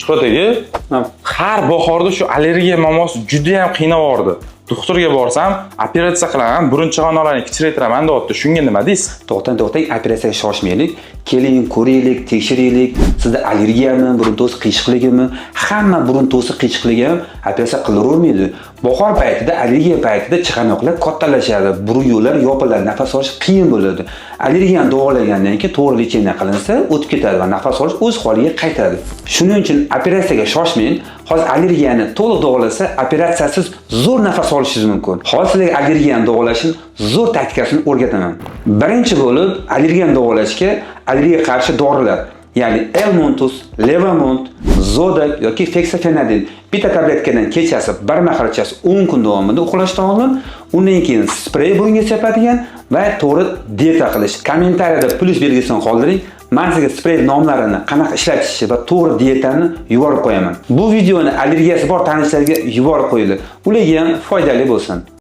Shuhrat aka, har bahorda shu allergiya muammosi juda ham qiynavordi. Doktorga borsam, operatsiya qilaman, burun chig'anoqlarini kichraytiraman deyapti. Shunga nima deysiz? To'xtang, to'xtang, operatsiyaga shoshmaylik. Keling, ko'raylik, tekshiraylik. Sizda allergiyami, burun to'si qiyshiqligimi? Hamma burun to'si qiyshiqligi ham operatsiya qilavermaydi. Bahor paytida, allergiya paytida chig'anoqlar kattalashadi, burun yo'llari yopiladi, nafas olish qiyin bo'ladi. Allergiyani davolagandan keyin to'g'ri лечение qilinsa, o'tib ketadi va nafas olish o'z holiga qaytadi. Shuning uchun operatsiyaga shoshmang. Hozir allergiyani to'liq davolasa, operatsiyasiz zo'r nafas olishingiz mumkin. Hozir sizlarga allergiyani davolashning zo'r taktikasini o'rgataman. Birinchi bo'lib allergiyani davolashga allergiyaga qarshi dorilar, ya'ni Elmontus, Levomont, Zodak yoki Fexofenadin bitta tabletkadan kechasi bir mahal ichasiz 10 kun davomida uxlashdan oldin, undan keyin sprey burunga sepadigan va to'g'ri dieta qilish. Kommentariyada plyus belgisini qoldiring. Men sizga sprey nomlarini, qanaqa ishlatishni va to'g'ri dietani yuborib qo'yaman. Bu videoni allergiyasi bor tanishlarga yuborib qo'yinglar. Ularga ham foydali bo'lsin.